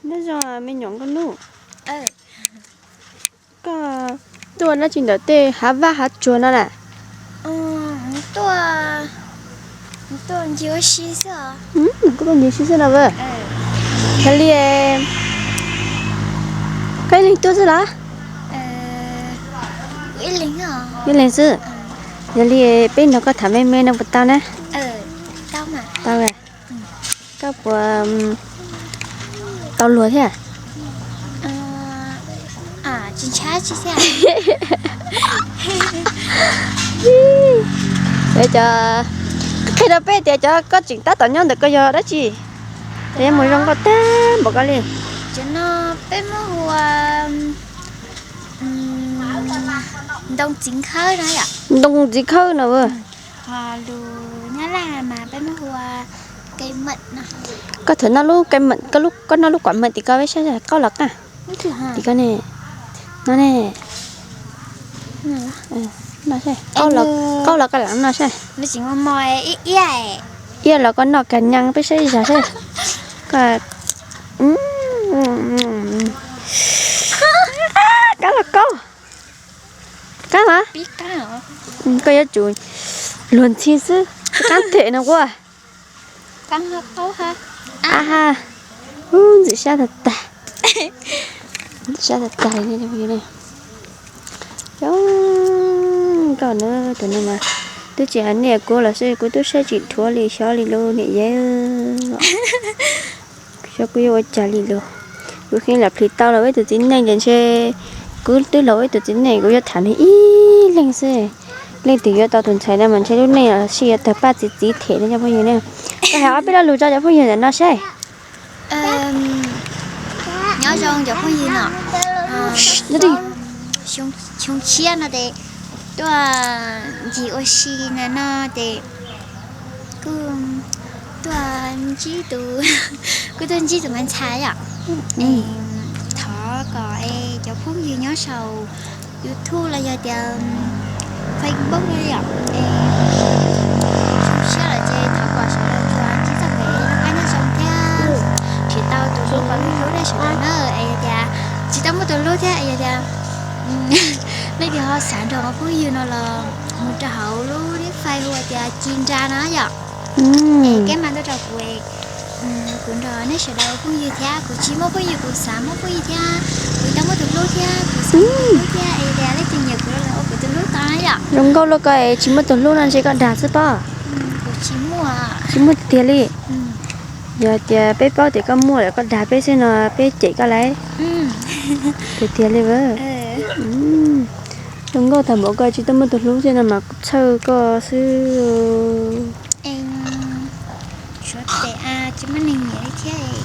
Nyob zoo me nyuam nkauj Nuj, koj tuaj dab tsi ntawm tej hav vaj hav tsuag no na? Kuj tuaj ncig ua si xwb no a. Yog li, koj ib leeg tuaj xwb los? Ib leeg xwb. Yog li peb nrog koj tham me me no puas tau na? Tau. Koj puas tau luag thiab? Cov, qhia rau peb tias cov koj tseem tab tom nyob ntawm koj yog dab tsi? Yog mus zoo nkauj tag npaum koj li. Cov no peb muab hu ua ntoo txiv khawb no yom. Ntoo txiv khawb no. Ho lus Nyab Laj mas peb muab hu ua cây mận no. Koj thov noj lub cây mận, koj noj lub quả mận tim koj peb saib qaub los qab. Tim koj ne, no ne, qaub los koj lam noj saib. Iab los koj noj kas nyas peb saib zog saib. Koj, qaub los qaub. Qaub mas, koj yuav tsum luag ntxhi xwb, qaub them no quaj. A ha, ntxim sab tag tag, ntxim sab tag tag li. Coob koj na, tus no mas twb tsis hais niam kuv los xij, kuv twb saib tsis dhuav li xyov li lus niam yau. Xyov kuv yuav ua cas li lus. Kuv yeej lam plhis tau los ua ib tug txiv neej ces ntshe kuv twb los ua ib tug txiv neej, kuv yuav tham nws ib leeg xwb. Leej twg yuav tau tus ntxhais no mas ntshe lub neej los sij yuav tawg paj txiv txiv them no cov phooj ywg na. Koj hais ob peb lo lus rau cov phooj ywg ntawm no saib. Nyob zoo cov phooj ywg no. Xyoo tshiab no ces tuaj ncig ua si na no ces kuj tuaj ntsib tus, kuj tuaj ntsib tus me ntxhais yom. Thov kom cov phooj ywg nyob saum YouTube los yog tias Facebook no yom, zoo siab lawm ces thov kom sawv daws tsuas ntsib txoj kev noj qab nyob zoo thiab. Tsis tau tus hlub kom lub hlub nej sawv daws na, es yog tias tsis tau muaj tus hlub thiab es yog tias leej twg ho xav nrog phooj ywg no los mus rau hauv lub nick Face hu tias Ci Nra no yom. Es keb mas tuaj rau kuv, kuv nrog nej sawv daws ua phooj ywg thiab, kuv tsis muaj phooj ywg kuv xav muaj phooj ywg thiab, kuv tau muaj tus hlub thiab kuv xav muaj tus hlub thiab, es tias leej twg nyiam kuv los ua kuv tus hlub tau na yom. Zoo nkauj luaj koj es tsis muaj tus hlub no ntshe koj dag xwb pob. Kuv tsis muaj, tsis muaj tiag li. Yog tias peb paub tias koj muaj lawm koj dag peb xwb no peb cem koj lauj. Tiag tiag li a. Zoo nkauj tag npaum koj tsis tau muaj tus hlub xwb no mas kuv txhawj koj xwb. Suav tes a, tsis muaj neeg nyiam li thiab.